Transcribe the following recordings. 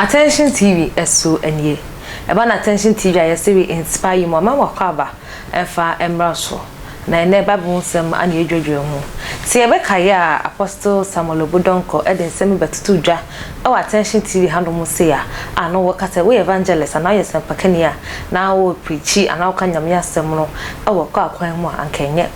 Attention TV so nie. Ɛba no Attention TV a yɛse we inspire you mu ama wakɔ aba ɛmfa mmra so. Na ɛnnɛ Bible ho nsɛm na yɛdwedwe ho. Sɛ yɛbɛkae a Apostle Samuel Obu Donkor de nsɛm bi bɛtotoo dwa wɔ Attention TV hanom sei a, a na wɔka sɛ woyɛ evangelist anaa woyɛ sɛmpakani a na wo preachi anaa woka Nyame asɛm no wɔ kɔ akwan mu a anka ɛnyɛ.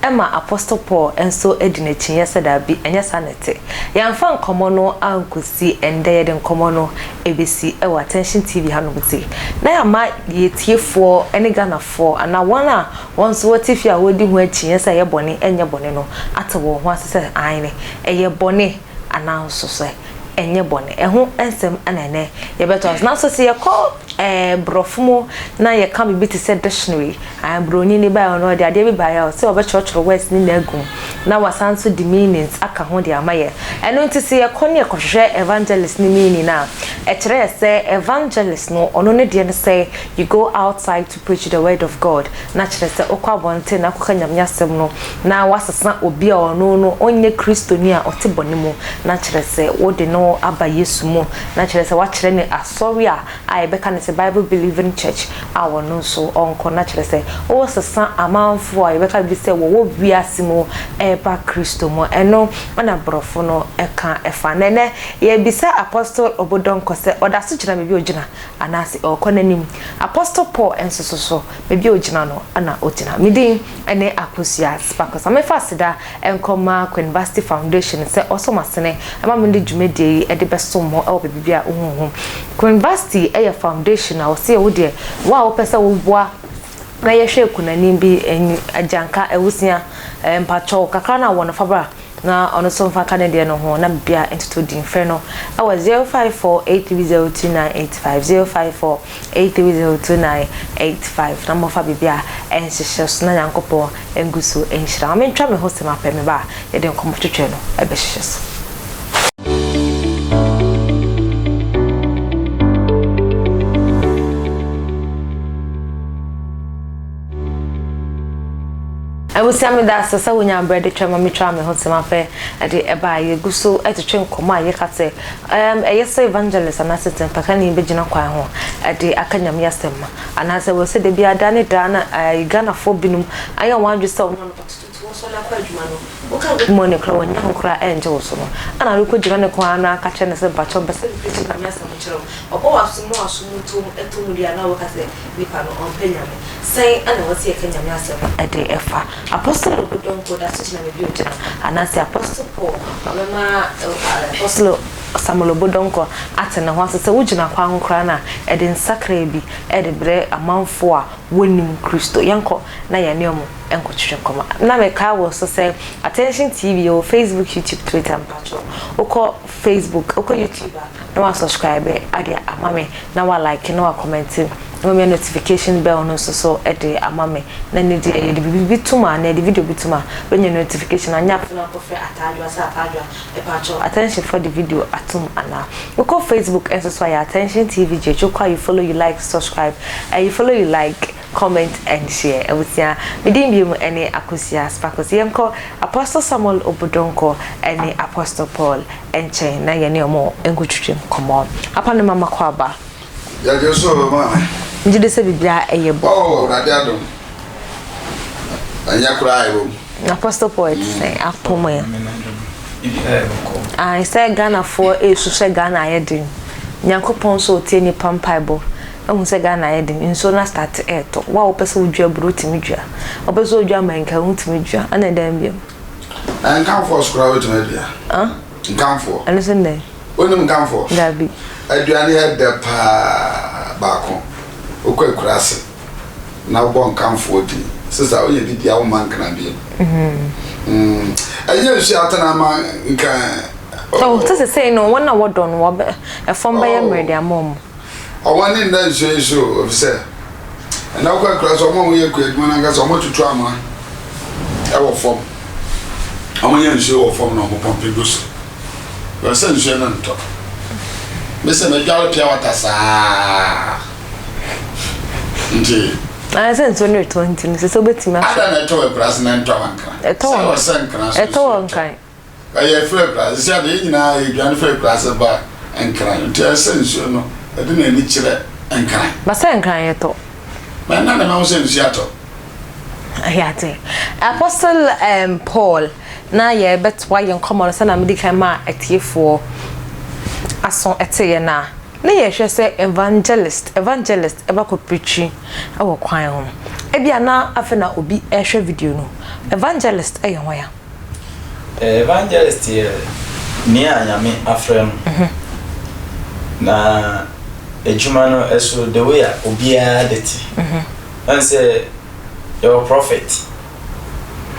Ɛma Apostle Paul nso di no akyinnye sɛ dabi, ɛnyɛ saa na ɛte. Yɛamfa nkɔmmɔ no ankosi ɛndɛ, yɛde nkɔmmɔ no ɛbɛsi wɔ Attention TV hanom sei. Na yɛama yɛtiefoɔ ne Ghanafoɔ anaa wɔn a wɔn nso wɔte fie a wɔredi ho akyinnye sɛ ɛyɛ bɔne, ɛnyɛ bɔne no ate wɔn ho ase sɛ aane, ɛyɛ bɔne anaa nso sɛ ɛnyɛ bɔne. Ɛho nsɛm na ɛnnɛ yɛbɛtoa so. Nanso sɛ yɛkɔ ɛɛ borɔfo mu na yɛka biribi te sɛ dictionary, ɛɛ buroni ne baeɛ no ɔde adeɛ bi baeɛ a ɔsɛ ɔbɛkyerɛkyerɛ words ne nyinaa agu mu na wasan nso de meanings aka ho de ama yɛ. Ɛno nti sɛ yɛkɔ ne yɛkɔhwehwɛ evangelist ne meaning a, ɛkyerɛ yɛ sɛ evangelist no ɔno ne deɛ ne sɛ you go outside to preach the word of God na kyerɛ sɛ wokɔ abɔnten na akɔka Nyame asɛm no na woasesa obi a ɔno no ɔnyɛ Kristoni a ɔte bɔne mu na kyerɛ sɛ wode no aba Yesu mu na kyerɛ sɛ woakyerɛ no asɔre a a yɛbɛka no sɛ Bible believing church a ɔno nso ɔnkɔ na kyerɛ sɛ wosesa amanfoɔ a yɛbɛka bi sɛ wɔwɔ wiase mu ɛreba Kristo mu. Ɛno na borɔfo no ɛka ɛfa. Na ɛnɛ yɛrebisa Apostle Obodɔnkɔ sɛ ɔda so gyina baabi a ɔgyina anaasɛ ɔrekɔ n'anim. Apostle Paul nso so so, baabi a ɔgyina no na ɔgyina. Me din ne Akosua Sparkles. Ma memfa aseda nkɔma Queen Vasti Foundation sɛ ɔsɔ m'asene ma mede dwumadie yi de bɛsom mo wɔ baabi biara a wohu ho. Queen Vasti yɛ foundation a wɔse wo deɛ, wo a wopɛ sɛ woboa na yɛhwɛ kunani bi, agyanka, awusia, mpakyɛw kakra no a wɔ no fa bra. Na ɔno nso mfa nka ne deɛ no ho na biribiara ntoto din. Frɛ no wɔ 0548302985, 0548302985 na momfa biribiara nhyehyɛ so na Nyankopɔn ngu so nhyira. Ma mentwa me ho sima pɛ, meba a yɛde nkɔmmɔ twetwe no bɛhyehyɛ so. Abusua meda ase sɛ wonya berɛ de twɛn ma metwaa me ho tema pɛ de ɛbaa. Yɛgu so twetwe nkɔmmɔ a yɛka sɛ ɛɛm ɛyɛ sɛ evangelist anaasɛ sɛmpakani bɛgyina kwan ho de aka Nyame asɛm anaasɛ wɔ sɛ da biara da ne daa na ɛɛ Ghanafoɔ binom ayɛ wɔn adwene sɛ wɔn anɔpa tututu wɔsɔre akɔ adwuma no woka good morning koraa wɔnnya ho koraa ɛngye wo so no ɛna wokɔgyina ne kwan ano aka kyerɛ no sɛ mpakyɛw mpɛ sɛ me preach Nyame asɛm kyerɛ wo ɔbɔ w'asom na w'asom tom ɛtɔ mu deɛ a na woka sɛ nipa no ɔmpɛ Nyame. Sɛn na ɛwɔ sɛ yɛka Nyame asɛm de fa Apostle Obu Donkor da so gyina baabi a ogyina anaasɛ Apostle Paul ɔbɛma Apostle Samuel Obu Donkor ate ne ho ase sɛ wogyina kwan ho koraa no a ɛde nsakrae bi de brɛ amanfoɔ a wɔnnim Kristo. Yɛnkɔ na yɛne wɔn nkɔtwetwe nkɔmmɔ. Na mekae wo nso sɛ Attention TV yɛwɔ Facebook, YouTube, Twitter mpakyɛw wokɔ Facebook, wokɔ YouTube a na wa subscribe ade ama me na wa like na wa comment na wamia notification bell no nso so de ama me na ne deɛ yɛde biribi bi tom a na yɛde video bi tom a bɛnya notification anyɛ afei na akɔfrɛ ataadwoa sɛ ataadwoa ɛpakyɛw attention for the video atom anaa wokɔ Facebook nso so a yɛ attention TV gye wokɔ a you follow you like subscribe uh, you follow you like comment and share abusua me din bio mu ɛne Akosua Sparkles yɛnkɔ Apostle Samuel Obodonko ɛne Apostle Paul nkyɛn na yɛne ɔmo nkotwitwi nkɔmɔ apa ne mama kɔ aba. Yɛgye so maame. Megye di sɛ biribiara ɛyɛ bɔ. Oh, Awurade adom. Ɛnyɛ koraa ɛwɔ mu. Apostle Paul ɛte sɛn apom ɛ. Ae sɛ Ghanafoɔ ɛresu sɛ Ghana ayɛ den. Nyankopɔn nso ɔtie nnipa mpaebɔ. Ahu sɛ Ghana ayɛ den. Nsuo no astarte ɛretɔ. Wo a wopɛ sɛ wodua aburo wotumi dua. Wopɛ sɛ wodua manka wotumi dua. Ɛna ɛdɛn biom? Nkamfoɔ so koraa wobɛtumi adua. Nkamfoɔ. Ɛno nso ndɛn? Wonim nkamfoɔ? Dabi. Aduane yɛ dɛ paa baako. Wokɔ akuraase na wobɔ nkamfoɔ din. Sesa woyɛ didi a womma nkran bio. Ɛnyɛ nsuo atena ama nkran. Oh, te sɛ sei no wɔn a wɔdɔ no wɔbɛ ɛfam bɛyɛ mmerɛ de ama wɔn. Wɔn ani nna nsuo yi so o, efisɛ ɛnna wokɔ akura so wɔn a wɔyɛ kua adwuma no ankasa wɔatutu amena wɔ fam. Wɔyɛ nsuo wɔ fam na wɔpɔmpe gu so. Wɔn sɛ nsuo no ntɔ. Mesɛ medware pia wata saa nti. Ayɛ sɛ nsuo no retɔ nti no sɛ sɛ wobɛtumi asɔ. Ada na ɛtɔ wɔ akura so na ɛntɔ wɔ nkran. Ɛtɔ wɔ sɛ nkran so. Ɛtɔ wɔ nkran. Ɛyɛ firi akuraase sɛ adeɛ nyinaa yɛdwane firi akuraase ba. Nkran. Nti ɛsɛ sɛ nsuo no ɛde n'ani kyerɛ Nkran. Ba sɛ Nkran yɛtɔ. Bɛn na na mahu sɛ nsuo atɔ? Yɛate. Apostle um, Paul, na yɛbɛtoa yɛn nkɔmmɔ no sɛnea medi kan maa atiefoɔ aso teeɛ no a, na yɛhwɛ sɛ evangelist, evangelist ɛba kɔ pirikyi wɔ kwan ho. Ebia na afei na obi rehwɛ video no. Evangelist yɛ hwan a? Evangelist yɛ nea Nyame afrɛ no. Na adwuma no ɛso the way a obiara de te. Ɛn sɛ yɛwɔ prophet,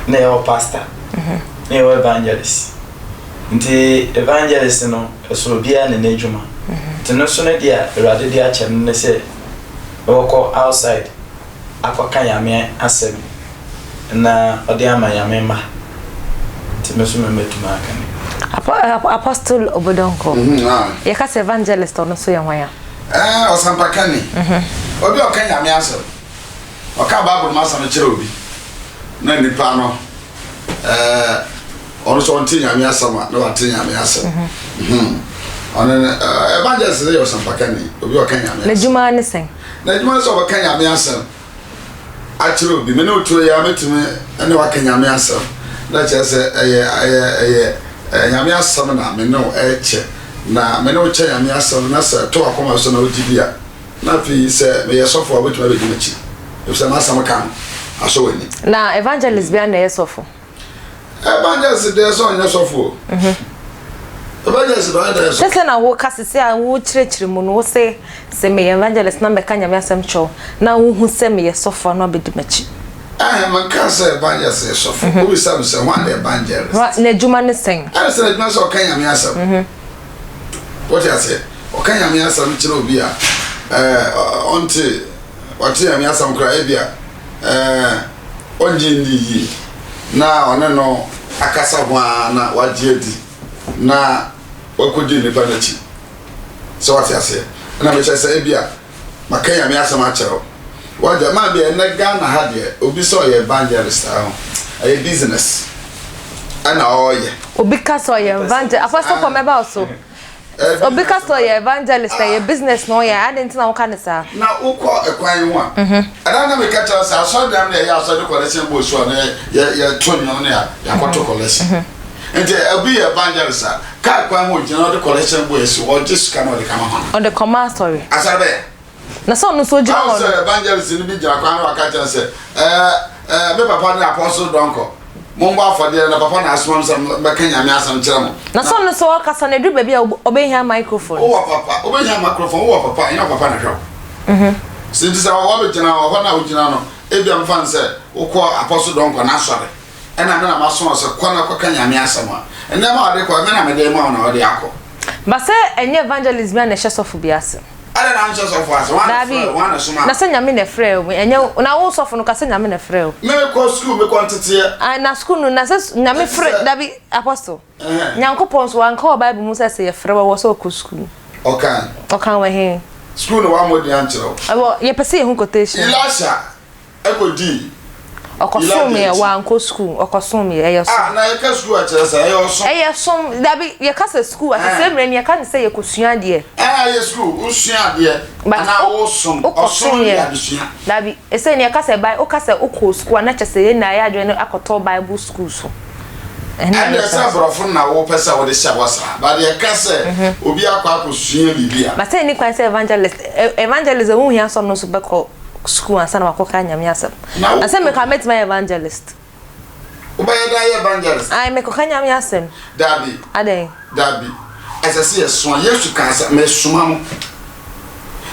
na yɛwɔ pastor, na yɛwɔ evangelist. Nti evangelist no ɛso obiara ne n'adwuma. Nti no so no deɛ a Awurade de akyɛ no ne sɛ ɔkɔ outside akɔka Nyame asɛm na ɔde ama Nyame mma nti me nso me mɛtumi aka ni. Apostle Obodonko, yɛka sɛ evangelist ɔno nso yɛ hwan a? Ɛɛ, ɔsɛmpakani. Obi a ɔka Nyame asɛm. Ɔka Bible mu asɛm kyerɛ obi na nipa no ɛɛ ɔno nso ɔnte Nyame asɛm a na wate Nyame asɛm. Ɔno ne evangelist no yɛ ɔsɛmpakani, obi a ɔka Nyame asɛm. N'adwuma ne sɛn? N'adwuma ne sɛ ɔbɛka Nyame asɛm akyerɛ obi. Me ne wo tuo yi ara mɛtumi ne wo aka Nyame asɛm na kyerɛ sɛ ɛyɛ ɛyɛ ɛyɛ Nyame asɛm na me ne wo ɛrekyɛ. Na me ne wo kyɛ Nyame asɛm na sɛ ɛtɔ w'akoma so na wogye di a, na afei sɛ meyɛ sɔfo a wobɛtumi abɛdi m'akyi efisɛ m'asɛm ka no asɔ w'ani. Na evangelist biara na ɛyɛ sɔfo? Evangelist deɛ sɛ ɔnyɛ sɔfo o. Evangelist deɛ ɔyɛ dɛ sɔfo. Sɛsɛ na wo ka sisi a wo kyerɛkyerɛ mu no wo se sɛ meyɛ evangelist na mɛka Nyame asɛm kyerɛ wo na wo hu sɛ meyɛ sɔfo a na wabɛdi m'akyi. Ɛhɛn menkaa sɛ evangelist yɛ sɔfo. Wo bisa me sɛ hwan ne evangelist? N'adwuma ne sɛn? Ɛne sɛ n'adwuma sɛ ɔka Nyame asɛm. Wote aseɛ? Ɔka Nyame asɛm kyerɛ obi a ɛɛ ɔnte ɔte Nyame asɛm koraa ebia ɛɛ ɔngye nni yie na ɔne no akasa ho ara na wagye adi na wakɔdi nnipa no akyi. Sɛ wate aseɛ? Ɛna mekyerɛ sɛ ebia maka Nyame asɛm akyerɛ wo. Wagya maa bi ɛnɛ Ghana ha deɛ obi sɛ ɔyɛ evangelist a ɛyɛ business ɛna ɔyɛ. Obi ka sɛ ɔyɛ evangelist, Apostle Paul mɛba wo so. Obi ka sɛ ɔyɛ evangelist ɛyɛ business na ɔyɛ adɛn nti na woka no saa? Na wokɔ ɛkwan ho a, ɛda na meka kyerɛ sɛ asɔre dɛm na yɛyɛ asɔre de kɔlɛsɛn bɔ osu a na yɛto nnwom ne a yɛakɔto kɔlɛsɛn. Nti obi yɛ evangelist a, kaa kwan ho ogyina ɔde kɔlɛsɛn bɔ esi ɔgye sika na ɔde kama hɔn. Ɔde kɔma asɔre. Asɔre bɛyɛ. Na sɛ ɔno nso ogyina hɔ no. Ahu sɛ evangelist no bi gyina kwan ho aka kyerɛ no sɛ, ɛɛ, ɛɛ, me papa ne Apostle Donkor. Mommɔ afɔdeɛ na papa na asoma me sɛ mɛka Nyame asɛm kyerɛ mo. Na sɛ ɔno nso ɔkasa no, ɛduru baabi a ɔbɛhia microphone. Wowɔ papa, wobɛhia microphone, wowɔ papa, ɛnyɛ wo papa na hwɛ wo. Sɛ nti sɛ wɔbɛgyina hɔ, hɔ no a wogyina no, ebia mfa no sɛ wokɔ Apostle Donkor n'asɔre, ɛna me na masoma wo sɛ kɔ na kɔka Nyame asɛm a, nneɛma a wɔde kɔ, me na mede rema wo na wode akɔ. But sɛ ɛnyɛ evangelist biara na ɛhyɛ sɔfo bi ase. Adɛn na wonhyɛ sɔfo ase? Hwan na Daabi, frɛɛ wo? Hwan na somaa na wo? sɛ Nyame na ɛfrɛɛ wo, ɛnyɛ wo, na wo sɔfo no ka sɛ Nyame na ɛfrɛɛ wo. Mekɔ sukuu, mekɔ nteteɛ. Ah, na sukuu no, na sɛ Nyame Enti frɛ, sɛ, dabi, Apostle, ɛhɛn. Nyankopɔn nso wanka wɔ Bible mu sɛ sɛ yɛfrɛ wo a ɛwɔ sɛ wokɔ sukuu. Ɔkae. Ɔkaa wɔ he? Sukuu na wammɔ din ankyerɛ wo. Ɛwɔ, yɛpɛ sɛ yɛhu quotation. Elisha kɔdii Ɔkɔsom Elijah yɛ, akyi. wankɔ sukuu, ɔkɔsom yɛ, ɛyɛ som. Ah, na yɛka sukuu a kyerɛ sɛ ɛyɛ ɔsom. Ɛyɛ som, dabi, yɛka sɛ sukuu a, sesei Ɛɛ. mmerɛ no yɛka no sɛ yɛkɔsua adeɛ. Ɛɛ, ɛyɛ sukuu, wosua adeɛ But anaa wo, wosom, wokɔsom ɔsom yɛ, yɛ adesua. dabi, sesei no yɛka sɛ bi, woka sɛ wokɔɔ sukuu a, na kyerɛ sɛ yɛn nyinaa yɛn adwene no akɔtɔ bible sukuu so. Ɛno na Ɛndeɛ yɛka sɛ sɛ. borɔfo no na wopɛ sɛ wode hyɛ hɔ saa, but yɛka sɛ obi akɔ akɔsua biribi a. But sɛ ɛnni kwan sɛ evangelist, evangelist ɛho hia sɛ ɔno nso bɛkɔ sukuu ansa na wakɔka Nyame asɛm. Na Na sɛ mekɔ a mɛtumi ayɛ evangelist. Wobɛyɛ dɛn ayɛ evangelist? Ae, mekɔka Nyame asɛm. Dabi. Adɛn? Dabi. Ɛsɛ sɛ yɛsoma. Yesu kaa sɛ, Mesoma mo.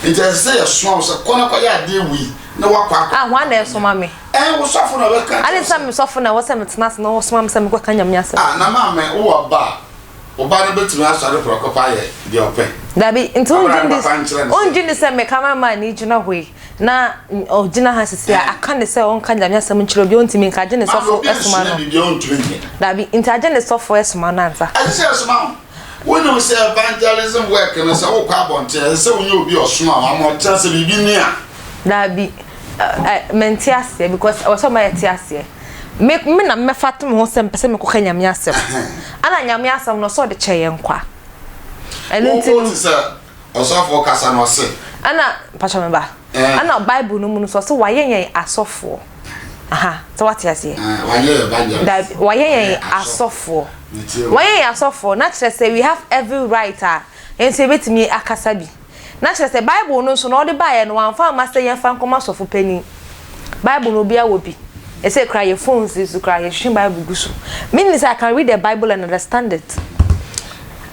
Nti ɛsɛ sɛ yɛsoma wo sɛ kɔ na kɔyɛ adeɛ wei na woakɔ akɔ. Ah, hwan na ɛsoma me? Ɛɛ, wo sɔfo na ɔbɛka akyerɛ wo Adɛn nti sɛ. na me sɔfo na ɛwɔ sɛ metena ase na ɔsoma me sɛ menkɔka Nyame asɛm? Ah, na maame, wowɔ ba a, Wo ba no betumi asɔre prɛko pɛ ayɛ deɛ ɔpɛ. Dabi, nti Bere wongye a ne ndi papa nkyerɛ no sɛ. wongye ndi sɛ me camera man yi gyina hɔ yi na ɔgyina ha sisi a aka ne sɛ ɔnka Nyame asɛm nkyerɛ obi a ɔntumi nka agye ne Maame, sɔfo obi soma nsua no. biribi a ɔntumi nyɛ. Dabi, nti agye ne sɔfo soma no ansa. Ɛsɛ sɛ yɛsoma wo. Wonim sɛ evangelism work no, sɛ wokɔ abɔnten a, ɛsɛ sɛ wonya obi a ɔsoma wo ama ɔkyerɛ sɛ biribi ni a. Dabi, ɛ, mente aseɛ because ɛwɔ sɛ ɔma yɛte aseɛ. Me, me na mɛfa ato me ho sɛ mepɛ sɛ mekɔka Nyame asɛm. Ana Nyame asɛm no, ɔsɛ ɔde kyɛ yɛn kwa. Ɛno nti no. Wote sɛ ɔsɔfoɔ kasa na ɔse. Ɛna, mpakyɛ me ba. Ɛna Bible no mu no so ɔse wayɛ yɛn asɔfoɔ. Aha, sɛ wate aseɛ. Wayɛ yɛn evangelist. Dabi, wayɛ yɛn asɔfoɔ. Wayɛ yɛn asɔfoɔ, na kyerɛ sɛ we have every right a yɛn nso yɛbɛtumi akasa bi. Na kyerɛ sɛ Bible no nso no ɔde baeɛ no wamfa amma sɛ yɛmfa nkɔma sɔfo panin. Bible no obiara wɔ bi. Ɛsɛ koraa yɛ phones yi so koraa yɛhwehwɛ Bible gu so. Meaning sɛ I can read the Bible and understand it.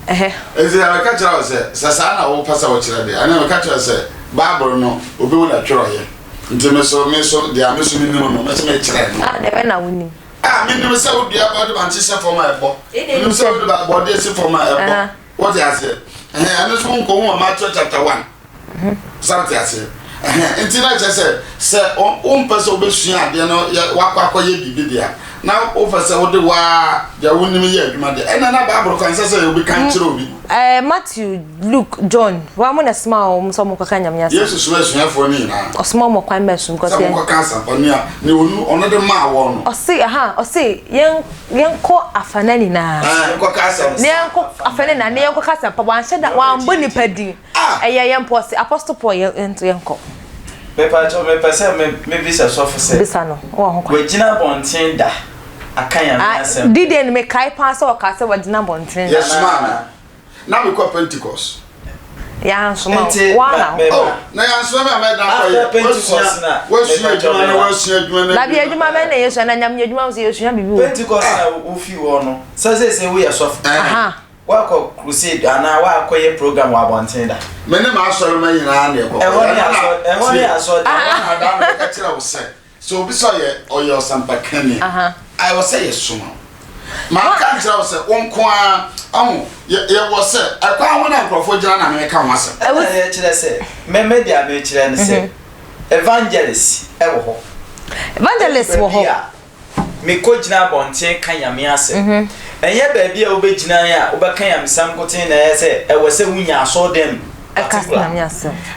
Ɛhɛ. Enti na meka kyerɛ wo sɛ, sɛ saa na wopɛ sɛ wokyerɛ deɛ, ɛnneɛ meka kyerɛ wo sɛ Bible no obi ho na ɛtwerɛeɛ. Nti me so, me so, deɛ me so menim no, me so mekyerɛ no. Ah, deɛ bɛn na wonim? Ah, menim sɛ wodua bɔde bankye hyɛ fam a ɛbɔ. Menim sɛ wode bɔdeɛ si fam a ɛbɔ. Wote aseɛ? Ɛhɛn, ɛno nso wonkɔhu wɔ Matthew chapter 1. Sɛ wote aseɛ? Ɛhɛn, nti na kyerɛ sɛ, sɛ wompɛ sɛ wobɛsua adeɛ no yɛ wakɔ akɔyɛ biribi deɛ a, na wopɛ sɛ wode waa deɛ wonim yɛ adwuma deɛ, ɛnna na Bible kwan sɛ sɛ obi ka nkyerɛ obi. Ɛɛ Matthew, Luke, John, wɔn mo na ɛsoma wɔn sɛ wɔn kɔka Nyame asɛm. Yesu soma asuafoɔ no nyinaa. Ɔsoma wɔn kwan bɛn so? Sɛ wɔn kɔka asɛmpa nea nea ɔno ɔno de maa wɔn no. Ɔse aha, ɔse yɛn yɛnkɔ afana nyinaa. Ɛɛ yɛnkɔka asɛmpa. Na yɛnkɔ afana nyinaa na yɛnkɔka asɛmpa. Wanhyɛ da, wambɔ nipa din. Ah! Ɛyɛ yɛn mpo ɔse Apostle Paul yɛn yɛnkɔ. Mepakyɛw mepɛ sɛ me mebisa sɔfo sɛ. Bisa no, wowɔ ho kwan. Wagyina abɔnten da aka Nyame Ah, asɛm? D-Day no mekae paa sɛ ɔkaa sɛ wagyina abɔnten da. Yɛsomaa me. Na mekɔ Pentecost. Yɛansoma wo. Nti Woa ma na me wo. Oh, na yɛansoma me a mɛdan After akɔyɛ. Pentecost Wasua, na wasua mepakyɛw adwuma na meba. wasua adwuma na Dabi adwuma. adwuma bɛn na yɛsua na Nyame adwuma nso yɛsua biribi wɔ mu. Pentecost na wofii hɔ no, sɛ seesei woyɛ sɔfo. Ɛɛ. Aha. Woakɔ crusade anaa woakɔyɛ program wɔ abɔnten da? Me ne m'asɔremma nyinaa na yɛkɔkɔ. Ɛhɔ ne asɔ ɛhɔ ne asɔ Ɛhɔ na daa na meka kyerɛ wo sɛ, sɛ obi sɛ ɔyɛ ɔyɛ ɔsɛmpakani a, ɛwɔ sɛ yɛsoma wo. Manka nkyerɛ wo sɛ wo nko ara, ɔho, yɛ yɛwɔ sɛ ɛkwan ho na nkurɔfoɔ gyina na meka ho asɛm. Ɛna yɛkyerɛ sɛ, me me deɛ mekyerɛ ne sɛ, evangelist ɛwɔ hɔ. Evangelist wɔ hɔ. Baabi a Mekɔgyina abɔnten ka Nyame asɛm. Ɛnyɛ baabi a wobɛgyina a wobɛka nyamesɛm nkoten na ɛyɛ sɛ ɛwɔ sɛ wonya asɔɔdan mu particular.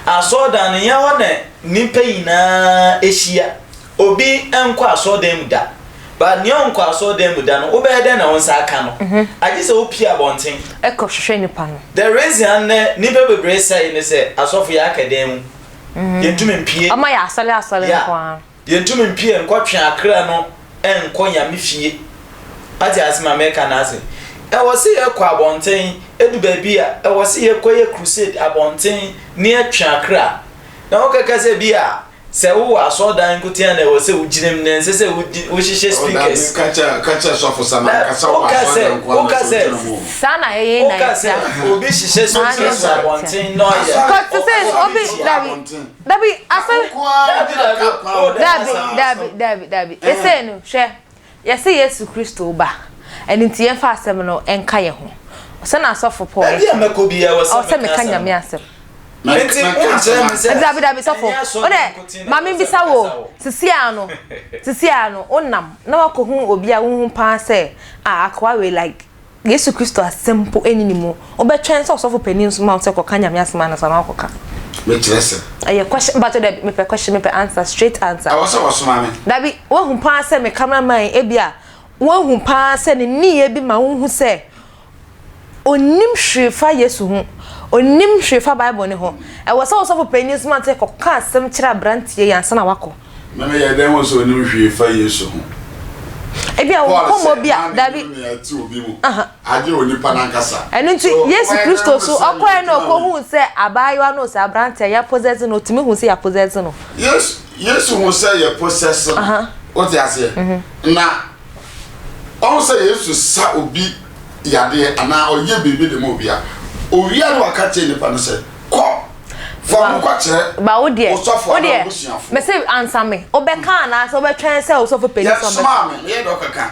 Asɔɔdan no nyɛ hɔ na nnipa nyinaa hyia. Obi nkɔ asɔɔdan mu da. But nea ɔnkɔ asɔɔdan mu da no, wobɛyɛ dɛn na wo nsa aka no? Agye sɛ wopie abɔnten. Ɛkɔ hwehwɛ nipa no. The reason a nnɛ nnipa bebree sɛe ne sɛ asɔfo yɛaka dan mu. Yɛntumi mpie. Ɔma yɛ asɔre asɔre nko ara. Yɛntumi mpue nkɔtwe akra no nkɔ Nyame fie. Wate asem a meka no ase? Ɛwɔ se yɛkɔ abɔnten, edu baabi a, ɛwɔ se yɛkɔyɛ crusade abɔnten na yɛtwe akra. Na wokɛka sɛ bi a, sɛ wowɔ asɔrdan nkoten a na ɛwɔ sɛ wogyina mu, na ɛnsɛ sɛ wohyehyɛ speakers. Ka kyerɛ sɔfo sɛ mankasa wɔ asɔrdan nko a na ɛsɛ wogyina mu. Saa na ɛyɛ na Woka sɛ obi hyehyɛ speakers wɔ abɔnten na ɔyɛ. Kɔte sɛ obi dabi. Dabi asɛm. Dabi dabi dabi dabi. Yɛsɛ no hwɛ yɛsɛ Yesu Kristo ba. Ɛno nti yɛmfa asɛm no nka yɛn ho. Sɛ na asɔfo Paul. Baabi a mɛkɔ biara wɔ sɛ meka Nyame asɛm. Nti wonkyerɛ me sɛ. Dabi dabi sɔfo. Wo dɛ ma me bisa wo sisi ano sisi ano wonam na wakɔhu obi a wohu paa sɛ ah akoa wei like Yesu Kristo asɛm mpo nni ne mu. Wobɛtwɛn sɛ ɔsɔfo panin soma wo sɛ kɔka Nyame asɛm ansa na woakɔka? Mekyerɛ sɛ. Ɛyɛ question, mpakyɛ dabi, mepɛ question, mepɛ answer, straight answer. Ɛwɔ sɛ wɔsoma me. Dabi, woahu paa sɛ me camera man yi, ebia woahu paa sɛ ne nneyɛɛ bi ma wohu sɛ onnim hwee fa Yesu ho, onnim hwee fa Bible no ho. Ɛwɔ sɛ ɔsɔfo panin soma wo sɛ kɔka asɛm kyerɛ aberanteɛ yi ansa na wakɔ. Na meyɛ dɛn hu sɛ onim hwee fa Yesu ho? Ebia wo nkɔmmɔ bi a, dabi. Paul sɛ, Maa mennim nea ɛte obi mu, agye onipa no ankasa. Ɛno nti, Yesu Kristo so, ɔkɔɛ na ɔkɔhuu sɛ abaayewa no, sɛ aberanteɛ, yɛapossess no, ɔtumi hu sɛ yɛapossess no. Yesu, Yesu hu sɛ yɛpossess no. Wote aseɛ? Na ɔhu sɛ Yesu sa obi yadeɛ anaa ɔyɛ biribi de ma obi a, owia na waka kyerɛ nipa no sɛ, Kɔ! Fa wo ho kɔkyerɛ Ba wo deɛ, wo sɔfo wo anaa deɛ, w'abusuafo. mese ansa me, wobɛka anaasɛ wobɛtwɛn sɛ wo sɔfo panin sɛ ɔmmɛka? Yɛsomaa me, meyɛ dɛ ɔkɛka.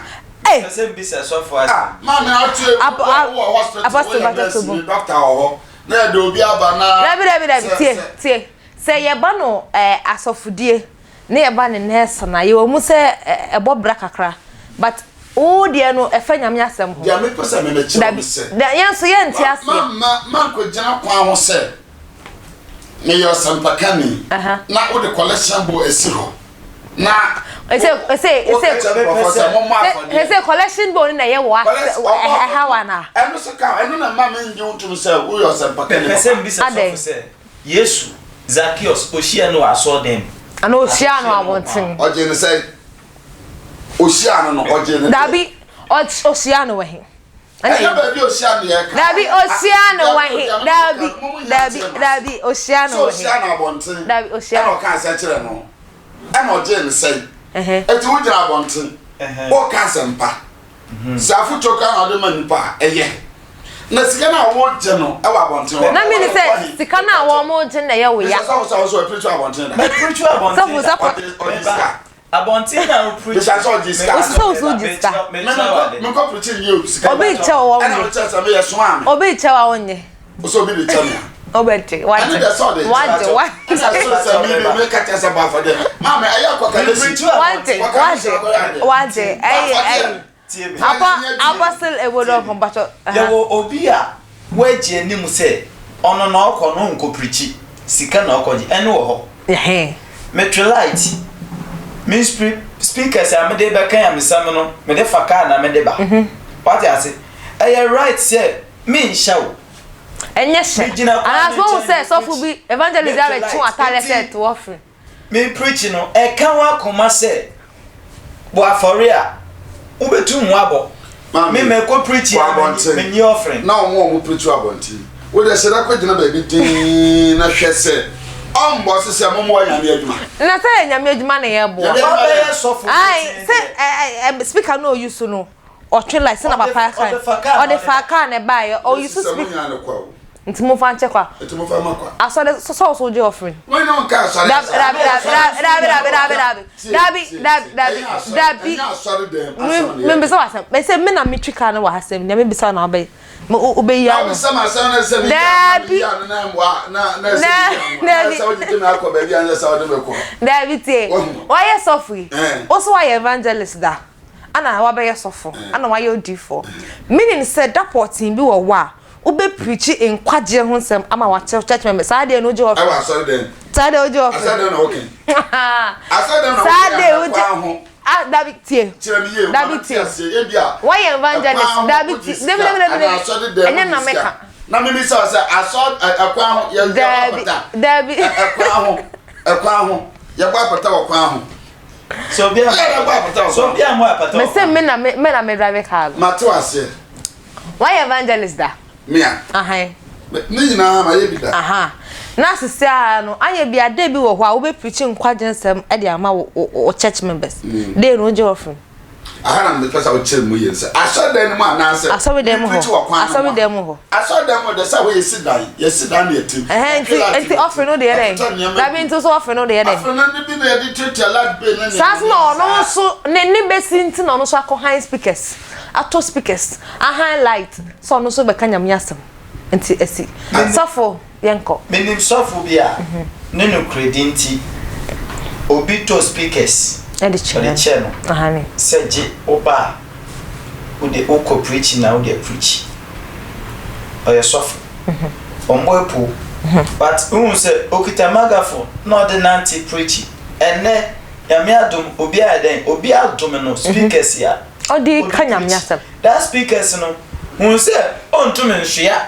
Ei! Pɛ sɛ mbisa sɔfo asɛm. Ah, maame atoe, Ap- wo a- wɔ hospital, Apostle woyɛ Bata nurse Tobo. ni, doctor wɔ hɔ, na yɛde obi aba na Dabi, dabi, dabi, sɛ tie, sɛ tie. Sɛ yɛba no eh, asɔfodie, ne yɛba ne nurse no a, yɛwɔ mu sɛ ɛbɔ bra kakra, but wo deɛ no ɛfa Nyame asɛm ho. Deɛ mepɛ sɛ memekyerɛ wo ne Dabi, sɛ, da, yɛn nso yɛnte aseɛ. mamma mankɔgyina kwan ho sɛ meyɛ ɔsɛmpakani na wode collection bowl asi hɔ. Na Ese ese ese woka kyerɛ nkurɔfoɔ sɛ mommɔ afɔdeɛ. Ese collection bowl no na ɛyɛ wɔ ɛha wa na. Ɛno so ka ɛno na mma mengye wo ntom sɛ woyɛ ɔsɛmpakani Mepɛ sɛ mbisa sɔfo sɛ Yesu, Zakeus, ohyia no wɔ asɔɔdan mu? Ana ohyia no abɔnten? Ɔgyee no sɛn? Ohyia no no ɔgyee no dɛn? Dabi, ɔhyia no wɔ he? Ɛnyɛ baabi a ohyia no yɛ ka. Dabi ohyia no wɔ he? Dabi dabi dabi ohyia no wɔ he? Sɛ ohyia no abɔnten. Dabi ohyia. Ɛna ɔka asɛ kyerɛ no. Ɛna ɔgyee no sɛn? Eti wogyina abɔnten. Ɔka asɛmpa. Sɛ afotuo koraa na ɔde ma nipa a ɛyɛ. Na sika no a wɔgye no ɛwɔ abɔnten hɔ. Na mi ni sɛ sika no a wɔn gye na ɛyɛ wo ya. Sɛ sɛ sɛ ɔsɛ ɔpiritu abɔnten da. Mepiritu abɔnten da. Ɔde sika. Abɔnten na wo preach. Bisa sɛ ɔgye sika. Wo sɛ wo so gye sika. Me nkɔ preach nye obi sika. Obi kyɛ wo wɔn nye. Ɛna ɔkyɛ sɛ meyɛ soa me. Obi kyɛ wa wɔn nye. Ɔsɛ obi de kyɛ me a. Ɔbɛgye wagye. Ɛne deɛ sɛ ɔde kyɛ. Wagye wagye. Ɛna sɛ sɛ mi mi mi ka kyɛ sɛ bɔ afɔdeɛ. Maame ɛyɛ kɔkɛlɛsi. Wagye wagye wagye ɛyɛ ɛyɛ. Tie me. Apa apostle ebodo mpacho. Yɛwɔ obi a wagye anim sɛ ɔno na ɔkɔ no ɔnkɔ pirikyi, sika na ɔkɔgye, ɛno wɔ hɔ. Ɛhɛn. Metwe light, me spri speakers a mede bɛka nyamesɛm no mede fa car na mede ba. Wate ase? Ɛyɛ right sɛ menhyɛ wo. Ɛnyɛ hyɛ. Megyina kwan Anaasɛ no wohu nkyɛn sɛ me sɔfo preach, bi evangelist bi metwe abɛtwe light. w'atadeɛ Enti sɛ to offering. Me preach no ɛka w'akoma sɛ bɔ afɔre a wobɛtum wabɔ. Me mɛkɔ preach a menyi offering. Na wɔn a wɔn preach wɔ abɔnten. Wo deɛ hyɛ da kɔ gyina baabi dinn na hwɛ sɛ ɔmbɔ se sɛ mommoa Nyame adwuma. Na sɛ yɛ Nyame adwuma na yɛboa. Wabɛyɛ sɔfo Ae sɛ ɛ speaker no ɔyi so no ɔtwe light sɛ na papa kan ɔde fa car na ɛbaeɛ ɔyi so speaker. Nti mo fa nkyɛ kwa. Nti mo fa ma kwa. Asɔre sɛ ɔso gye offering. Wɔn na ɔnka asɔre. Dabi dabi dabi dabi dabi dabi dabi dabi dabi dabi. Mi bisa wa asɛm. Mɛ sɛ mi na mi twi kaa no wɔ ha sɛm nea mi bisa na ɔbɛ ɔbɛ yi ano. Ɔbisa ma asɛm na sɛ mi Dabi. yi ano na mboa na na sɛ mi yi ano na sɛ ɔgyegye mi akɔ baabi a na sɛ ɔde mi kɔ. Dabi tie. Wayɛ sɔfo yi. Ɔso wayɛ evangelist da. Ana wabɛyɛ sɔfo. Ana wayɛ odiifoɔ. Meaning sɛ da pɔtee bi wɔ hɔ a. Wo bɛ preachi nkwagyeɛ ho nsɛm ama wa church members saa deɛ no wogye offering. Ɛwɔ asɔre dɛm. Saa deɛ wogye offering. Asɔre dɛm na woke. Asɔre dɛm na woke. Saa deɛ wogye. Ah dabi tie. Kyerɛ mi yie. Dabi tie. Wɔyɛ evangelist dabi tie. Dabi dabi dabi dabi. Ɛnyɛ na meka. Na mi mi sɛ sɛ asɔ ɛkwan ho yɛ yɛ apata. Dabi. Ɛkwan ho ɛkwan ho yɛ bɔ apata wɔ kwan ho. So obi a so obi a mo apata wɔ. Mɛ sɛ me na me me na me drive car. Ma te aseɛ. Wayɛ evangelist da? Me a? Ahan. Ne nyinaa mayɛ bi da. Aha. Na sisi a no, anyɛ bi a day bi wɔ hɔ a wobɛ preach nkwagye nsɛm de ama wo wo church members. Mm. Day no wogye offering. Aha na mepɛ sɛ wokyerɛ mu yie sɛ asɔredan no mu anaasɛ asɔredan mu hɔ asɔredan mu hɔ asɔredan mu de sɛ hɔ yɛsi dan yɛsi dan na yɛtim ɛhɛn nti nti offering no deɛ dɛn dabi nti so offering no deɛ dɛn offering no ne bi na yɛde tuatua light bill ne saa so na ɔno nso ne ne bɛsi nti na ɔno nso akɔ high speakers Atɔ speakers, ahan light sɛ ɔno nso bɛka Nyame asɛm nti asi. Sɔfo yɛnkɔ. Menim sɔfo bi a ne nokorɛdi nti obi tɔ speakers de kyɛ no sɛ gye wo ba a wode wokɔ preaching na wode apreachi. Ɔyɛ sɔfo. Ɔmmɔ apuo but wohu sɛ okita megaphone na ɔde nante preachi. Ɛnnɛ Nyame adom obi ayɛ dɛn obi adom no speakers a Ɔde ka Nyame asɛm. That speakers no hun sɛ ɔntum nsoa.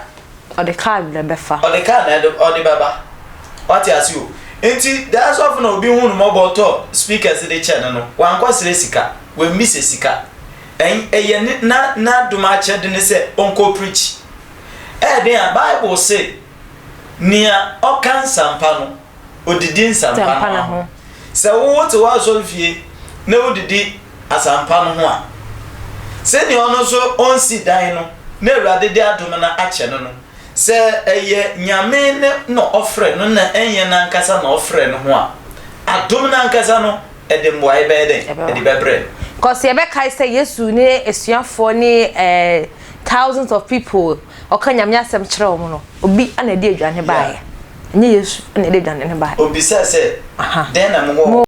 Ɔde car na ɛbɛfa. Ɔde car na ɔde bɛba. Wate ase o. Nti that sɔfo na obi hu no mɔbɔ tɔ speakers de kyɛ no no, wankɔ srɛ sika, wammisa sika. Ɛn ɛyɛ ne na n'adom akyɛde ne sɛ ɔnkɔ preach. Ɛyɛ den a Bible se nea ɔka nsampa no odidi nsampa no ho. Sɛ wo wote w'asɔrefie na wodidi asampa no ho a, sɛnea ɔno nso ɔnsi dan no na Awurade de adom no akyɛ no no, sɛ ɛyɛ Nyame ne na ɔfrɛ no na ɛnyɛ n'ankasa na ɔfrɛ no ho a, adom no ankasa no ɛde mmuae bɛyɛ dɛn? Ɛde bɛbrɛ no. Cause yɛbɛkae sɛ Yesu ne asuafoɔ ne eh, thousands of people ɔka Nyame asɛm kyerɛ wɔn no, obi na ɛde aduane baeɛ. Ɛnyɛ Yesu na ɛde aduane no baeɛ. Obisaa sɛ, Dɛn na mowɔ wɔ hɔ?